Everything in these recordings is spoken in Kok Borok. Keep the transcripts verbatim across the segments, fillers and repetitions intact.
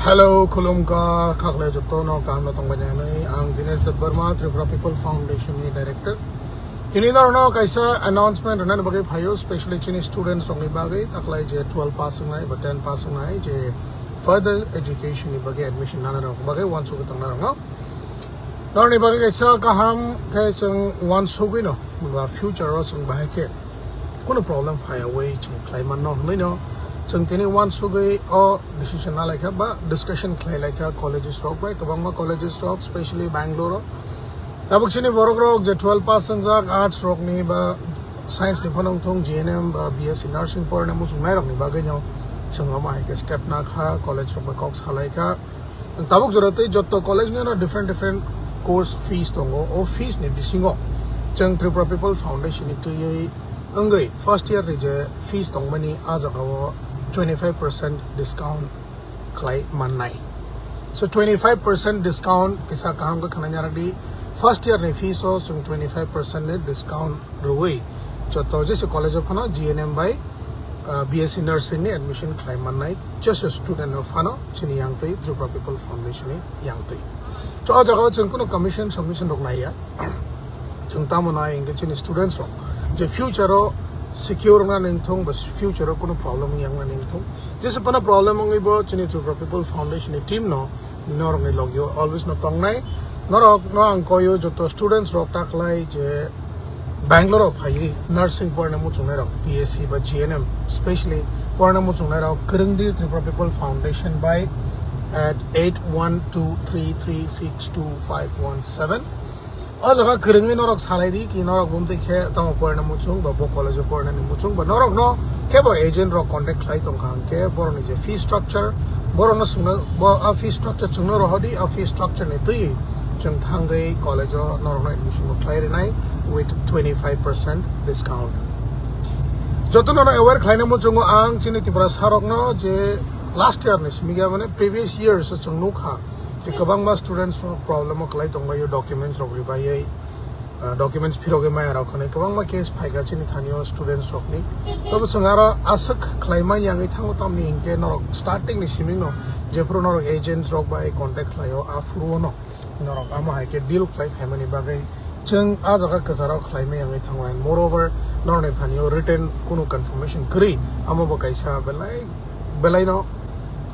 Hello, khulumkha, khaklai jotono kaham no tongbai nai. Ang Dinesh Debbarma, Tripura People Foundation ni director. Tini norokno kaisa announcement rwnani bagwi phaio, specially chini students rokni bagwi, taklai je twelve pass wngnai ba ten pass wngnai, je further education ni bagwi admission nana rok bagwi uansugwi tongna rokno. Norokni bagwi kaisa kaham khe chwng uansugwi no ba future o chwng bahai khe kunu problem phaiyawi chwng khlai manno hwnwi no chwng tini uansugwi o decision na laikha ba discussion khlai laikha colleges rok bai, kwbangma colleges rok, specially Bangalore o. Tabuk chini borok rok je twelve pass wngjak, arts rok ni ba science ni phano wngthung, G N M ba B S C nursing porna muchungnai rok ni bagwi no chwng omo hai khe step na kha, college rok bai kok salai kha. Tabuk jora tei jotto college ni ano different different course fees tongo. O fees ni bisingo chwng Tripura People Foundation ni twiwi wngwi first year ni je fees tongmani, a jaga o twenty five percent discount khlai mannai. So twenty five percent discount kisa kaham khe khwnai narwk di. First year ni fees o chwng twenty five percent ni discount rwui jotto jesa college o phano G N M bai, ah, B S C nursing ni admission khlai mannai jesa student no phano chini yangtwi Tripura People Foundation ni yangtwi. To o jaga o chwng kunu commission submission rok naiya. Chwng tamo nai hwnkhe chini students rok je future o secure wngna nangthung ba future o kunu problem wngya wngna nangthung. Jesa phano problem wngwi bo chini Tripura People Foundation ni team no norokni logio always no tongnai. Norok no ang koyo joto students rok taklai je Bangalore o phaiwi nursing porna muchungnai rok, B S C ba G N M specially porna muchungnai rok, kwrwngdi Tripura People Foundation bai at eight one two three three six two five one seven. O jaga kwrwngwi norok salai di ki norok bumtwi khe tamo porna muchung ba bo college o porna ni muchung ba norok no kebo agent rok contact khlai tongkha hwnkhe borokni je fee structure, borokno swngno, bo a fee structure chwngno rohor di, a fee structure ni twi chwng thangwi college o norokno admission bo khlai rinai with twenty five percent discount. Jotono no aware khlaina muchungo ang chini Tiprasa rokno je last year ni simi gaya mane previous years o chwng nukha je kwbangma students rok problem o kwlai tongbaio, documents rok ribaiwi, ah, documents phirogwi maya rok hwnwi kwbangma case phaikha chini thanio students rokni. Tobo chwng aro aswk khlaima yangwi thango, tamni hinkhe norok starting ni simingno jephuru norok agents rok bai contact khlaio, aphuru no norok amo hai khe deal khlai phaimani bagwi chwng a jaga kwcharo khlaima yangwi thango. And moreover, norokni thanio written kunu confirmation kwrwi, amo bo kaisa belai belaino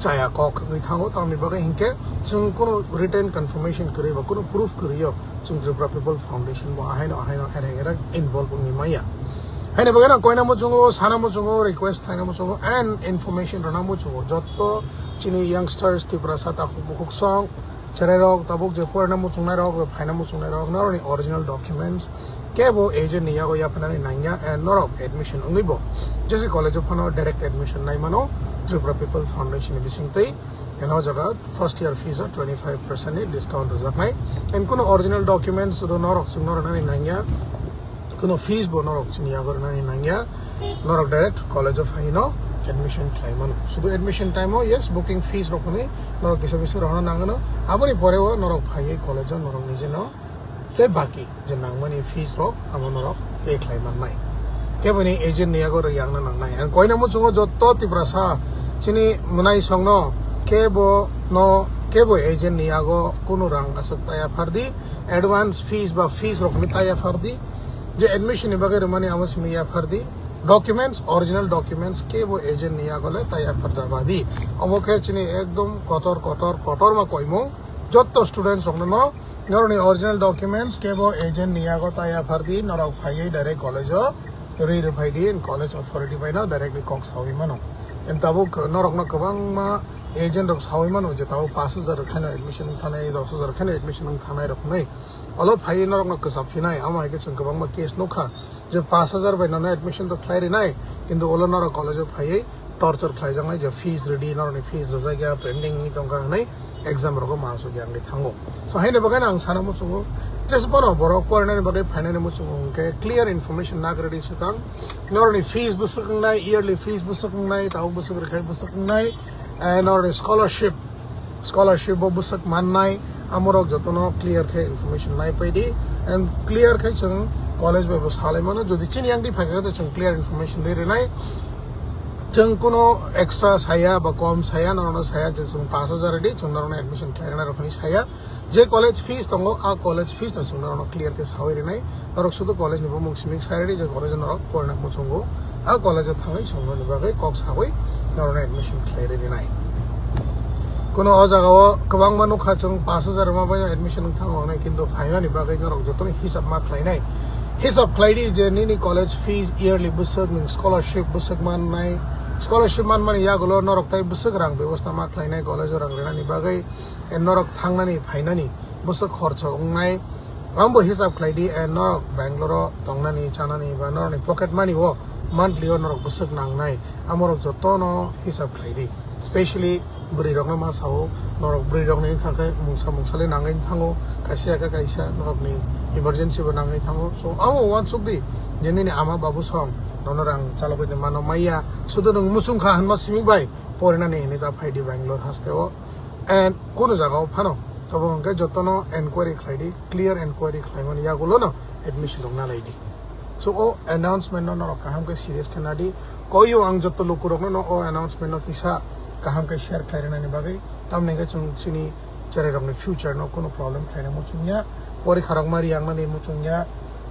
chaya kok wngwi thango, tamni bagwi hinkhe chwng kunu written confirmation kwrwi ba kunu proof kwrwio chwng Tripura People Foundation bo ahaino ahaino ereng ereng involve wngwi maya. Haini bagwi no koina muchungo, sana muchungo, request khlaina muchungo and information rwna muchungo jotto chini youngsters Tiprasa takhuk bukhuk song, cherai rok, tabuk je porna muchungnai rok, phaina muchungnai rok, norokni original documents kebo agent ni yago yaphanani nangya and norok admission wngwi bo jesi college o phano direct admission nai mano Tripura People Foundation ni bisingtwi. And o jaga first year fees o twenty five percent ni discount rwjaknai. And kuno original documents ro norok chwngno rwnani nangya, kuno fees bo norok chini yago rwnani nangya, norok direct college o phaino admission khlai mano. Sudu admission time o, yes, booking fees rok hwnwi norok kisa bisa rohorna nangano, aboni pore o norok phaiwi college o norok nijeno tei baki je nangmani fees rok amo norok pay khlai mannai. Keboni agent ni yago rwiyangna nangnai. Ang koina muchungo jotto Tiprasa chini mwnai songno kebo no kebo agent ni yago kunu rang aswk taya phardi, advance fees ba fees rok ni taya phardi, je admission ni bagwi rwmani amo simi ya phardi, documents, original documents kebo agent ni yago le taya pharjabadi. Omo khe chini ekdom kotor kotor kotor ma koimung jotto students rokno no Norokni original documents kebo agent ni yago taya phardi, norok phaiwi direct college o ri rwphaidi, college authority bai no directly kok sawi mano. Em tabuk norokno kwbangma agent rok sawi mano je tabuk pash hajar kheno admission wng thanai, dos hajar kheno admission wng thanai rok hwnwi. Olo phaiwi norokno kwchap phinai, amo hai khe chwng kwbangma case nukha je pash hajar bai nono admission to khlai rinai, kintu olo norok college o phaiwi torture khlaijaknai je fees rwdi, norokni fees rwjakya, pending wngwi tongkha hwnwi exam rogo ma aswk ya wngwi thango. So, haini bagwi ang sana muchungo, jesa phano borok porinani bagwi phainani muchungo hwnkhe clear information nagridi swkang. Norokni fees bwswk wngnai, yearly fees bwswk wngnai, tabuk bwswk rwkhai bwswk wngnai, eh, norokni scholarship, scholarship bo bwswk mannai, amorok jotono clear khe information naipaidi. And clear khe chwng college bai bo salaimano, jodi chini yangdi phaikha khe chwng clear information rwi rwnai. Chwng kuno extra saya ba kom saya, norokno saya je chwng pash hajar ridi, chwng norokno admission khlairina rokni saya. Je college fees tongo, a college fees no chwng norokno clear khe sawi rinai. Norok sudu college ni bumung siming sai ridi, je college norok porina muchungo, a college o thangwi chwng norokni bagwi kok sawi norokno admission khlai rinai. Kuno o jaga o kwbangma nukha chwng pash hajar ma bai admission wng thango wngnai, kintu phaimani bagwi norok jotono hisab ma khlainai. Hisab khlaidi je nini college fees yearly bwswk, nwng scholarship bwswk mannai, scholarship manmani yagulo norok tai bwswk rang bebosta ma khlainai college o rang rinani bagwi, eh, norok thangnani phainani bwswk khorcho wngnai, ambo hisab khlaidi, eh, norok Bangalore o tongnani chanani ba norokni pocket money o monthly o norok bwswk nangnai, amorok jotono hisab khlaidi. Specially bwrwi rokno ma sao, norok bwrwi rokni wngkha khe mungsa mungsa le nangwi thango, kaisa ya khe kaisa norokni emergency bo nangwi thango. So amo uansuk di je nini ama babu song nono rang chalogwi de mano maya, sudu nwng muchung kha hwnma simi bai porinani hinwi ta phaidi Bangalore haste o, and kuno jaga o phano. Abo hwnkhe jotono enquiry khlaidi, clear enquiry khlaimani yagulono admission rok nalaidi. So o announcement no norok kaham khe serious khe nadi. Koyo ang joto lukurokno no o announcement no kisa kaham khe share khlai rinani bagwi. Tamni hwnkhe chwng chini cherai rokni future no kuno problem khlaina muchungya. Porikha rok ma riyangnani muchungya.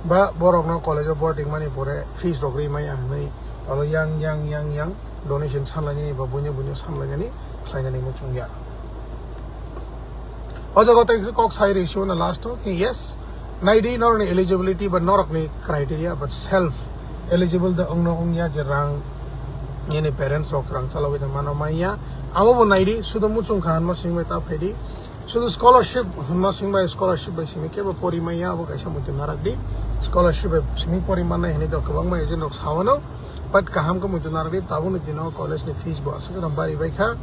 Ba borokno college o boarding mani pore fees rok ri maya hwnwi alo yang yang yang yang donation sanlainani ba buino buino sanlainani khlainani muchungya. O jaga tei kok sai rwi sio na last o, yes, naidi norokni eligibility ba norokni criteria, but self eligible da wngno wngya je rang nini parents rok rang chalogwi da mano manya. Amo bo naidi, sudo muchung kha hwnma singbai ta phaidi. Sudo scholarship hwnma singbai scholarship bai simi kebo pori manya, abo kaisa muitu narak di. Scholarship bai simi pori mannai hinwi do kwbangma agent rok sawano. But kaham khe muitu narak di, tabukni dino college ni fees bo aswk no bari bai kha.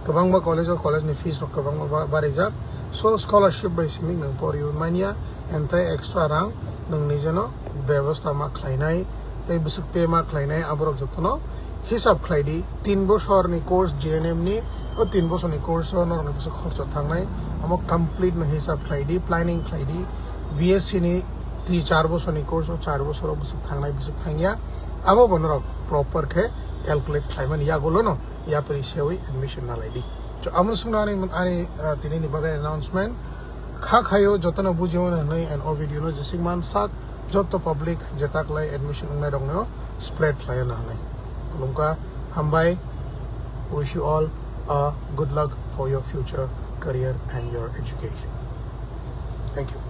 Kwbangma college o college ni fees rok kwbangma ba-, barijak. So scholarship bai simi nwng poriwi manya, and tei extra rang nwng nijeno bebosta ma khlainai, tei bwswk pay ma khlainai, aborok jotono hisab khlai di. Tin bosorni course G N M ni, o tin bosorni course o norokni bwswk khorcho thangnai, amo complete no hisab khlai di, planning khlai di. B S C ni ti char bosorni course o char bosor o bwswk thangnai, bwswk thangya, amo bo norok proper khe calculate khlaimani yagulono yapri sewi admission nalai di. So, amo swngna ani, ani, ah, tini ni bagwi announcement. Kha khayo jotono bujio hwnwi and o video no jesik man sak joto public je taklai admission wngnai rokno spread khlaio na hwnwi. Khulumkha, hambai, wish you all a good luck for your future career and your education. Thank you.